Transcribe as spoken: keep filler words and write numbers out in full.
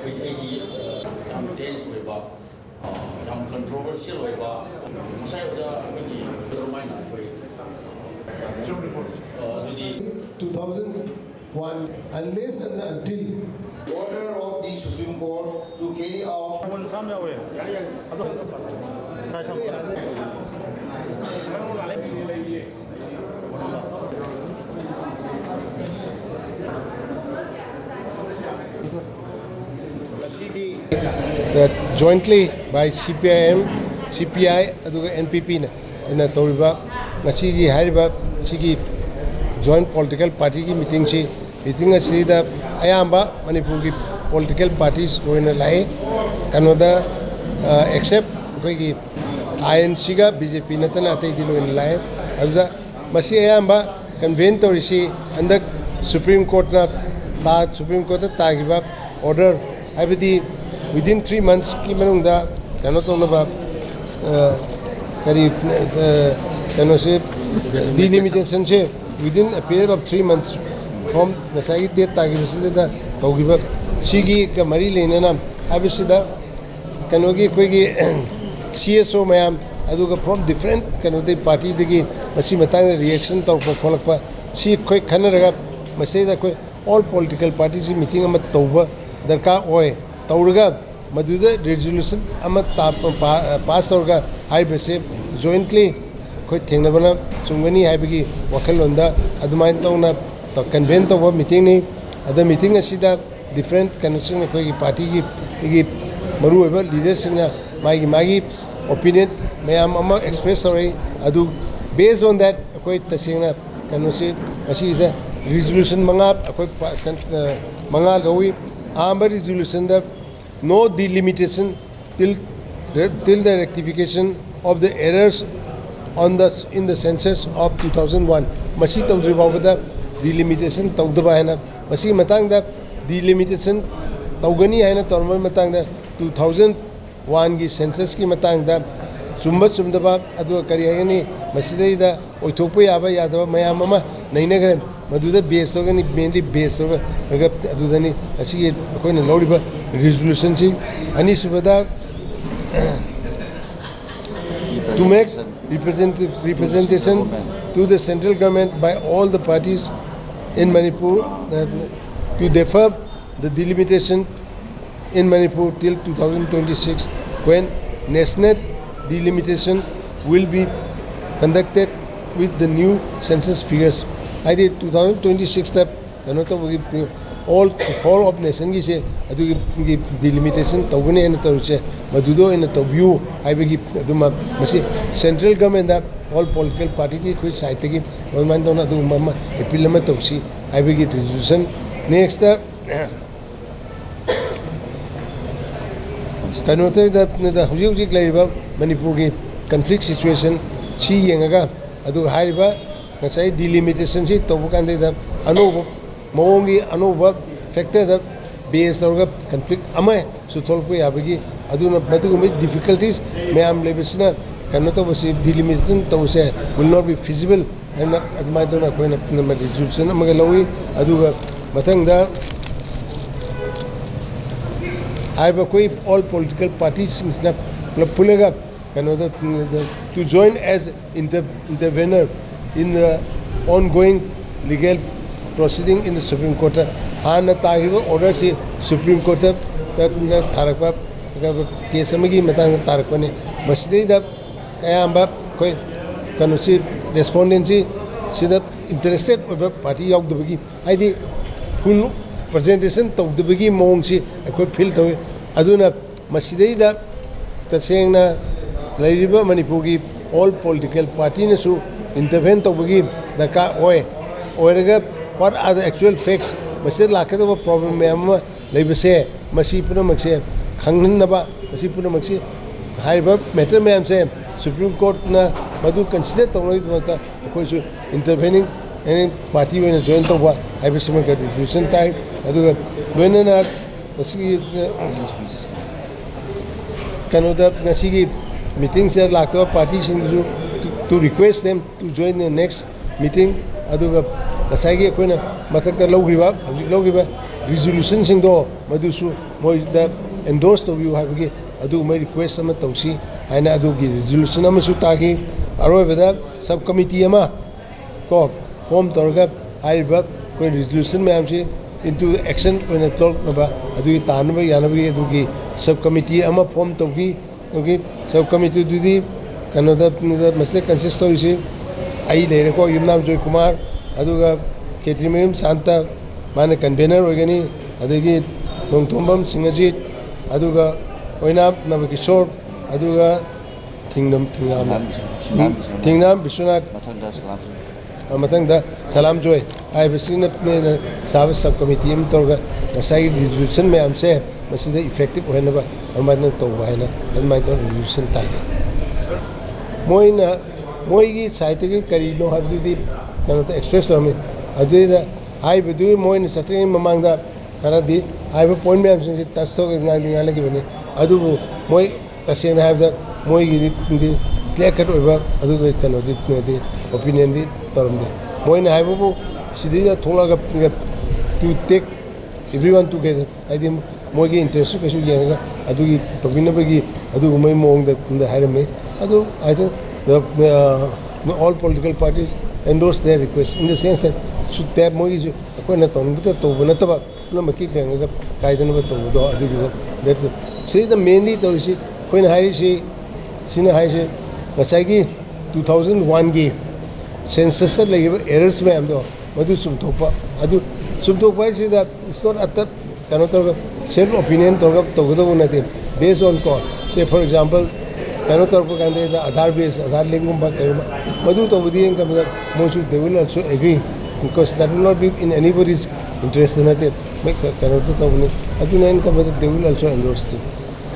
ꯑꯩꯈꯣꯏ ꯑꯩꯒꯤ ꯑ, ꯌꯥꯝ ꯇꯦꯟꯁ ꯑꯣꯏꯕ, ꯑ, ꯌꯥꯝ ꯀꯟꯇ꯭ꯔꯣꯚꯔꯁꯤꯌꯦꯜ ꯑꯣꯏꯕ, ꯉꯁꯥꯏ ꯑꯣꯖꯥ ꯑꯩꯈꯣꯏꯒꯤ ꯑꯗꯨꯃꯥꯏꯅ ꯑꯩꯈꯣꯏ ꯑꯗꯨꯗꯤ two thousand one, unless and until order of the Supreme Court to carry out ꯉꯁꯤꯒꯤ jointly by C P I M, C P I ꯑꯗꯨꯒ N P P ꯅ ꯑꯩꯅ ꯇꯧꯔꯤꯕ ꯉꯁꯤꯒꯤ ꯍꯥꯏꯔꯤꯕ ꯁꯤꯒꯤ joint political party ꯒꯤ meeting ꯁꯤ, meeting ꯑꯁꯤꯗ ꯑꯌꯥꯝꯕ ꯃꯅꯤꯄꯨꯔꯒꯤ political parties ꯂꯣꯏꯅ ꯂꯥꯛꯏ꯫ ꯀꯩꯅꯣꯗ except ꯑꯩꯈꯣꯏꯒꯤ I N C ꯒ B J P ꯅꯠꯇꯅ ꯑꯇꯩꯗꯤ ꯂꯣꯏꯅ ꯂꯥꯛꯑꯦ꯫ ꯑꯗꯨꯗ ꯃꯁꯤ ꯑꯌꯥꯝꯕ convene ꯇꯧꯔꯤꯁꯤ ꯍꯟꯗꯛ Supreme Court ꯅ ꯇꯥ Supreme Court ꯇ ꯇꯥꯈꯤꯕ order, ꯍꯥꯏꯕꯗꯤ within three months ꯀꯤ ꯃꯅꯨꯡꯗ ꯀꯩꯅꯣ ꯇꯧꯅꯕ, ꯑ, ꯀꯔꯤ, ꯑ, ꯀꯩꯅꯣꯁꯦ, delimitation say within a period of three months from ꯉꯁꯥꯏꯒꯤ date ꯇꯥꯈꯤꯕꯁꯤꯗ ꯇꯧꯈꯤꯕ ꯁꯤꯒꯤꯒ ꯃꯔꯤ ꯂꯩꯅꯅ ꯍꯥꯏꯕꯁꯤꯗ ꯀꯩꯅꯣꯒꯤ ꯑꯩꯈꯣꯏꯒꯤ C S O ꯃꯌꯥꯝ, ꯑꯗꯨꯒ from different ꯀꯩꯅꯣꯗꯒꯤ party ꯗꯒꯤ ꯃꯁꯤ ꯃꯇꯥꯡꯗ reaction ꯇꯧꯔꯛꯄ ꯈꯣꯠꯂꯛꯄ, ꯁꯤ ꯑꯩꯈꯣꯏ ꯈꯟꯅꯔꯒ ꯃꯁꯤꯗ ꯑꯩꯈꯣꯏ all political parties ꯁꯤ meeting ꯑꯃ ꯇꯧꯕ ꯗꯔꯀꯥꯔ ꯑꯣꯏ꯫ ꯇꯧꯔꯒ ꯃꯗꯨꯗ resolution ꯑꯃ ꯇꯥ-, ꯄꯥ-, pass ꯇꯧꯔꯒ ꯍꯥꯏꯔꯤꯕꯁꯦ jointly ꯑꯩꯈꯣꯏ ꯊꯦꯡꯅꯕꯅ ꯆꯨꯝꯒꯅꯤ ꯍꯥꯏꯕꯒꯤ ꯋꯥꯈꯜꯂꯣꯟꯗ ꯑꯗꯨꯃꯥꯏꯅ ꯇꯧꯅ convene ꯇꯧꯕ meeting ꯅꯤ꯫ ꯑꯗ meeting ꯑꯁꯤꯗ different ꯀꯩꯅꯣꯁꯤꯡ, ꯑꯩꯈꯣꯏꯒꯤ party ꯒꯤ, ꯒꯤ ꯃꯔꯨꯑꯣꯏꯕ leader ꯁꯤꯡꯅ ꯃꯥꯒꯤ, ꯃꯥꯒꯤ opinion ꯃꯌꯥꯝ ꯑꯃ express ꯇꯧꯔꯛꯏ꯫ ꯑꯗꯨ based on that ꯑꯩꯈꯣꯏ ꯇꯁꯦꯡꯅ ꯀꯩꯅꯣꯁꯤ ꯉꯁꯤꯁꯤꯗ resolution ꯃꯉꯥ ꯑꯩꯈꯣꯏ ꯄꯥ-, ꯀꯩꯅꯣ, ꯑ, ꯃꯉꯥ ꯂꯧꯏ꯫ ꯑꯍꯥꯟꯕ resolution the no delimitation till, till the rectification of the errors on the, in the census of two thousand one꯫ ꯃꯁꯤ ꯇꯧꯗ꯭ꯔꯤ ꯐꯥꯎꯕꯗ delimitation ꯇꯧꯗꯕ ꯍꯥꯏꯅ, ꯃꯁꯤꯒꯤ ꯃꯇꯥꯡꯗ delimitation ꯇꯧꯒꯅꯤ ꯍꯥꯏꯅ ꯇꯧꯔꯝꯕꯒꯤ ꯃꯇꯥꯡꯗ two thousand one ꯒꯤ census ꯀꯤ ꯃꯇꯥꯡꯗ ꯆꯨꯝꯕ ꯆꯨꯝꯗꯕ, ꯑꯗꯨꯒ ꯀꯔꯤ ꯍꯥꯏꯒꯅꯤ, ꯃꯁꯤꯗꯩꯗ ꯑꯣꯏꯊꯣꯛꯄ ꯌꯥꯕ ꯌꯥꯗꯕ ꯃꯌꯥꯝ ꯑꯃ ꯅꯩꯅꯈ꯭ꯔꯦ꯫ ꯃꯗꯨꯗ base ꯇꯧꯒꯅꯤ, mainly base ꯇꯧꯔꯒ ꯑꯗꯨꯗꯅꯤ ꯉꯁꯤꯒꯤ ꯑꯩꯈꯣꯏꯅ ꯂꯧꯔꯤꯕ ꯔꯤꯖꯣꯂꯨꯁꯟꯁꯤ꯫ ꯑꯅꯤꯁꯨꯕꯗ, to make representative representation to the central government by all the parties in Manipur, uh, to defer the delimitation in Manipur till two thousand twenty-six, when national delimitation will be conducted with the new census figures. ꯍꯥꯏꯗꯤ two thousand twenty-sixꯇ ꯀꯩꯅꯣ ꯇꯧꯕꯒꯤ, all, whole of nationꯒꯤꯁꯦ ꯑꯗꯨꯒꯤ delimitation ꯇꯧꯒꯅꯤ ꯍꯥꯏꯅ ꯇꯧꯔꯤꯁꯦ, ꯃꯗꯨꯗ ꯑꯣꯏꯅ ꯇꯧꯕꯤꯌꯨ ꯍꯥꯏꯕꯒꯤ ꯑꯗꯨꯃ, ꯃꯁꯤ central governmentꯇ all political partyꯒꯤ ꯑꯩꯈꯣꯏ sideꯇꯒꯤ ꯑꯗꯨꯃꯥꯏꯅ ꯇꯧꯅ ꯑꯗꯨꯒꯨꯝꯕ ꯑꯃ appeal ꯑꯃ ꯇꯧꯁꯤ ꯍꯥꯏꯕꯒꯤ ꯔꯤꯖꯣꯂꯨꯁꯟ꯫ Nextꯇ ꯀꯩꯅꯣ ꯇꯧꯗ, ꯍꯧꯖꯤꯛ ꯍꯧꯖꯤꯛ ꯂꯩꯔꯤꯕ ꯃꯅꯤꯄꯨꯔꯒꯤ conflict situation ꯁꯤ ꯌꯦꯡꯉꯒ, ꯑꯗꯨꯒ ꯍꯥꯏꯔꯤꯕ ꯉꯁꯥꯏ delimitationꯁꯤ ꯇꯧꯕ ꯀꯥꯟꯗ ꯑꯅꯧꯕ ꯃꯑꯣꯡꯒꯤ, ꯑꯅꯧꯕ factorꯗ base ꯇꯧꯔꯒ conflict ꯑꯃꯁꯨ ꯊꯣꯛꯂꯛꯄ ꯌꯥꯕꯒꯤ, ꯑꯗꯨꯅ ꯃꯗꯨꯒꯨꯝꯕ difficulties ꯃꯌꯥꯝ ꯂꯩꯕꯁꯤꯅ ꯀꯩꯅꯣ ꯇꯧꯕꯁꯤ, delimitation ꯇꯧꯕꯁꯦ will not be feasible ꯍꯥꯏꯅ ꯑꯗꯨꯃꯥꯏꯅ ꯇꯧꯅ ꯑꯩꯈꯣꯏꯅ ꯅꯝꯕꯔ ꯔꯤꯖꯣꯂꯨꯁꯟ ꯑꯃꯒ ꯂꯧꯏ꯫ ꯑꯗꯨꯒ ꯃꯊꯪꯗ ꯍꯥꯏꯔꯤꯕ ꯑꯩꯈꯣꯏ all political partyꯁꯤꯡꯁꯤꯅ ꯄꯨꯂꯞ ꯄꯨꯜꯂꯒ ꯀꯩꯅꯣꯗ, to join as inter intervener in the ongoing legal proceeding in the Supreme Courtꯇ, ꯍꯥꯟꯅ ꯇꯥꯈꯤꯕ orderꯁꯤ Supreme Courtꯇ ꯊꯥꯔꯛꯄ case ꯑꯃꯒꯤ ꯃꯇꯥꯡꯗ ꯇꯥꯔꯛꯄꯅꯤ꯫ ꯃꯁꯤꯗꯩꯗ ꯑꯌꯥꯝꯕ ꯑꯩꯈꯣꯏ ꯀꯩꯅꯣꯁꯤ, respondentꯁꯤ ꯁꯤꯗ interested ꯑꯣꯏꯕ party ꯌꯥꯎꯗꯕꯒꯤ, ꯍꯥꯏꯗꯤ full presentation ꯇꯧꯗꯕꯒꯤ ꯃꯑꯣꯡꯁꯤ ꯑꯩꯈꯣꯏ feel ꯇꯧꯏ꯫ ꯑꯗꯨꯅ ꯃꯁꯤꯗꯩꯗ ꯇꯁꯦꯡꯅ ꯂꯩꯔꯤꯕ ꯃꯅꯤꯄꯨꯔꯒꯤ all political partyꯅꯁꯨ intervene ꯇꯧꯕꯒꯤ ꯗꯔꯀꯥꯔ ꯑꯣꯏ꯫ ꯑꯣꯏꯔꯒ what are the actual facts, ꯃꯁꯤꯗ ꯂꯥꯛꯀꯗꯕ problem ꯃꯌꯥꯝ ꯑꯃ ꯂꯩꯕꯁꯦ, ꯃꯁꯤ ꯄꯨꯝꯅꯃꯛꯁꯦ ꯈꯪꯍꯟꯅꯕ, ꯃꯁꯤ ꯄꯨꯝꯅꯃꯛꯁꯤ, ꯍꯥꯏꯔꯤꯕ matter ꯃꯌꯥꯝꯁꯦ Supreme Courtꯅ ꯃꯗꯨ consider ꯇꯧꯅꯕꯒꯤꯗꯃꯛꯇ ꯑꯩꯈꯣꯏꯁꯨ intervening party ꯑꯣꯏꯅ join ꯇꯧꯕ ꯍꯥꯏꯕꯁꯤꯃ resolution ꯇꯥꯏ꯫ ꯑꯗꯨꯒ ꯂꯣꯏꯅꯅ ꯃꯁꯤꯒꯤ, ꯑ, ꯀꯩꯅꯣꯗ ꯉꯁꯤꯒꯤ meetingꯁꯤꯗ ꯂꯥꯛꯇꯕ partyꯁꯤꯡꯗꯨꯁꯨ to, to request them to join the next meeting꯫ ꯑꯗꯨꯒ ꯉꯁꯥꯏꯒꯤ ꯑꯩꯈꯣꯏꯅ ꯃꯊꯛꯇ ꯂꯧꯈ꯭ꯔꯤꯕ, ꯍꯧꯖꯤꯛ ꯂꯧꯈ꯭ꯔꯤꯕ ꯔꯤꯖꯣꯂꯨꯁꯟꯁꯤꯡꯗꯣ ꯃꯗꯨꯁꯨ ꯃꯣꯏꯗ ꯑꯦꯟꯗꯣꯔꯁ ꯇꯧꯕꯤꯌꯨ ꯍꯥꯏꯕꯒꯤ ꯑꯗꯨꯒꯨꯝꯕ ꯔꯤꯀ꯭ꯋꯦꯁ ꯑꯃ ꯇꯧꯁꯤ ꯍꯥꯏꯅ ꯑꯗꯨꯒꯤ ꯔꯤꯖꯣꯂꯨꯁꯟ ꯑꯃꯁꯨ ꯇꯥꯈꯤ꯫ ꯑꯔꯣꯏꯕꯗ ꯁꯕ ꯀꯃꯤꯇꯤ ꯑꯃ ꯀꯣ ꯐꯣꯝ ꯇꯧꯔꯒ ꯍꯥꯏꯔꯤꯕ ꯑꯩꯈꯣꯏ ꯔꯤꯖꯣꯂꯨꯁꯟ ꯃꯌꯥꯝꯁꯤ ꯏꯟꯇꯨ ꯑꯦꯛꯁꯟ ꯑꯣꯏꯅ ꯊꯣꯛꯅꯕ ꯑꯗꯨꯒꯤ ꯇꯥꯅꯕ ꯌꯥꯅꯕꯒꯤ ꯑꯗꯨꯒꯤ ꯁꯕ ꯀꯃꯤꯇꯤ ꯑꯃ ꯐꯣꯝ ꯇꯧꯈꯤ꯫ ꯑꯗꯨꯒꯤ ꯁꯕ ꯀꯃꯤꯇꯤꯗꯨꯗꯤ ꯀꯩꯅꯣꯗ ꯃꯁꯤꯗ ꯀꯟꯁꯤꯁ ꯇꯧꯔꯤꯁꯤ ꯑꯩ ꯂꯩꯔꯦꯀꯣ, ꯌꯨꯝꯅꯥꯝ ꯖꯣꯏꯀꯨꯃꯥꯔ, ꯑꯗꯨꯒ ꯈꯦꯇ꯭ꯔꯤꯃꯌꯨꯝ ꯁꯥꯟꯇ, ꯃꯥꯅ ꯀꯟꯚꯦꯅꯔ ꯑꯣꯏꯒꯅꯤ, ꯑꯗꯒꯤ ꯅꯣꯡꯊꯣꯝꯕꯝ ꯁꯤꯡꯍꯖꯤꯠ, ꯑꯗꯨꯒ ꯑꯣꯏꯅꯥꯝ ꯅꯕꯀꯤꯁꯣꯔ, ꯑꯗꯨꯒ ꯊꯤꯡꯅꯝ ꯊꯤꯡꯅꯥꯝ ꯊꯤꯡꯅꯥꯝ ꯕꯤꯁ꯭ꯋꯥꯅꯥꯊ, ꯃꯊꯪꯗ ꯁꯂꯥꯝ ꯖꯣꯏ꯫ ꯑ, ꯃꯊꯪꯗ ꯁꯂꯥꯝ ꯖꯣꯏ ꯍꯥꯏꯕꯁꯤꯅ ꯁꯥꯕ ꯁꯕ ꯀꯃꯤꯇꯤ ꯑꯃ ꯇꯧꯔꯒ ꯉꯁꯥꯏꯒꯤ ꯔꯤꯖꯣꯂꯨꯁꯟ ꯃꯌꯥꯝꯁꯦ ꯃꯁꯤꯗ ꯏꯐꯦꯛꯇꯤꯚ ꯑꯣꯏꯍꯟꯅꯕ ꯑꯗꯨꯃꯥꯏꯅ ꯇꯧꯕ ꯍꯥꯏꯅ ꯑꯗꯨꯃꯥꯏꯅ ꯇꯧꯔꯒ ꯔꯤꯖꯣꯂꯨꯁꯟ ꯇꯥꯈꯤ꯫ ꯃꯣꯏꯅ, ꯃꯣꯏꯒꯤ ꯁꯥꯏꯠꯇꯒꯤ ꯀꯔꯤꯅꯣ ꯍꯥꯏꯕꯗꯨꯗꯤ ꯀꯩꯅꯣꯗ ꯑꯦꯛꯁꯄ꯭ꯔꯦꯁ ꯇꯧꯔꯝꯃꯤ꯫ ꯑꯗꯨꯗ ꯍꯥꯏꯔꯤꯕꯗꯨ ꯃꯣꯏꯅ ꯆꯠꯇ꯭ꯔꯤꯉꯩ ꯃꯃꯥꯡꯗ ꯈꯔꯗꯤ ꯍꯥꯏꯔꯤꯕ ꯄꯣꯏꯟ ꯃꯌꯥꯝꯁꯤꯡꯁꯤ ꯇꯆ ꯇꯧꯔꯒ ꯉꯥꯡꯗꯤ ꯉꯥꯡꯅꯈꯤꯕꯅꯤ꯫ ꯑꯗꯨꯕꯨ ꯃꯣꯏ ꯇꯁꯦꯡꯅ ꯍꯥꯏꯔꯕꯗ ꯃꯣꯏꯒꯤꯗꯤ ꯀ꯭ꯂꯤꯌꯥꯔ ꯀꯠ ꯑꯣꯏꯕ ꯑꯗꯨꯒ ꯀꯩꯅꯣꯗꯤ, ꯀꯩꯅꯣꯗꯤ ꯑꯣꯄꯤꯅꯤꯌꯟꯗꯤ ꯇꯧꯔꯝꯗꯦ꯫ ꯃꯣꯏꯅ ꯍꯥꯏꯕꯕꯨ ꯁꯤꯗꯩꯗ ꯊꯣꯛꯂꯛꯑꯒ to take everyone together, ꯍꯥꯏꯗꯤ ꯃꯣꯏꯒꯤ ꯏꯟꯇꯔꯦꯁꯁꯨ ꯀꯩꯁꯨ ꯌꯦꯡꯉꯒ ꯑꯗꯨꯒꯤ ꯇꯧꯕꯤꯅꯕꯒꯤ ꯑꯗꯨꯒꯨꯝꯕꯒꯤ ꯃꯑꯣꯡꯗ ꯍꯥꯏꯔꯝꯃꯤ꯫ ꯑꯗꯨ I think the, uh, all political parties endorse their request in the sense that should that ꯃꯣꯏꯒꯤꯁꯨ ꯑꯩꯈꯣꯏꯅ ꯇꯧꯅꯤꯡꯕꯇ ꯇꯧꯕ ꯅꯠꯇꯕ ꯄꯨꯝꯅꯃꯛꯀꯤ ꯀꯩꯅꯣꯗ ꯀꯥꯏꯗꯅꯕ ꯇꯧꯕꯗꯣ ꯑꯗꯨꯒꯤꯗ꯫ That's it. ꯁꯤꯗ ꯃꯦꯟꯂꯤ ꯇꯧꯔꯤꯁꯤ ꯑꯩꯈꯣꯏꯅ ꯍꯥꯏꯔꯤꯁꯤ, ꯁꯤꯅ ꯍꯥꯏꯔꯤꯁꯤ ꯉꯁꯥꯏꯒꯤ ꯇꯨ ꯊꯥꯎꯖꯟ ꯋꯥꯟꯒꯤ ꯁꯦꯟꯁꯁꯇ ꯂꯩꯔꯤꯕ ꯑꯦꯔꯔꯁ ꯃꯌꯥꯝꯗꯣ ꯃꯗꯨ ꯆꯨꯝꯊꯣꯛꯄ꯫ ꯑꯗꯨ ꯆꯨꯝꯊꯣꯛꯄ ꯍꯥꯏꯁꯤꯗ it's not ꯑꯇ ꯀꯩꯅꯣ ꯇꯧꯔꯒ ꯁꯦꯜꯐ ꯑꯣꯄꯤꯅꯤꯌꯟ ꯇꯧꯔꯒ ꯇꯧꯒꯗꯧꯕ ꯅꯠꯇꯦ꯫ Based on ꯀꯣ, say for example, ꯀꯩꯅꯣ ꯇꯧꯔꯛꯄ ꯀꯥꯟꯗ ꯑꯙꯥꯔ ꯕꯦꯁ, ꯑꯙꯥꯔ ꯂꯤꯡꯒꯨꯝꯕ ꯀꯩꯒꯨꯝꯕ ꯃꯗꯨ ꯇꯧꯕꯗꯤ ꯌꯦꯡ ꯀꯥꯟꯗ ꯃꯣꯏꯁꯨ they will also agree, because that will not be in anybody's interest ꯅꯠꯇꯦ꯫ ꯃꯣꯏ ꯀ-, ꯀꯩꯅꯣꯗ ꯇꯧꯕꯅꯤ꯫ ꯑꯗꯨꯅ ꯑꯩꯅ ꯈꯟꯕꯗ they will also endorse ꯇꯧ꯫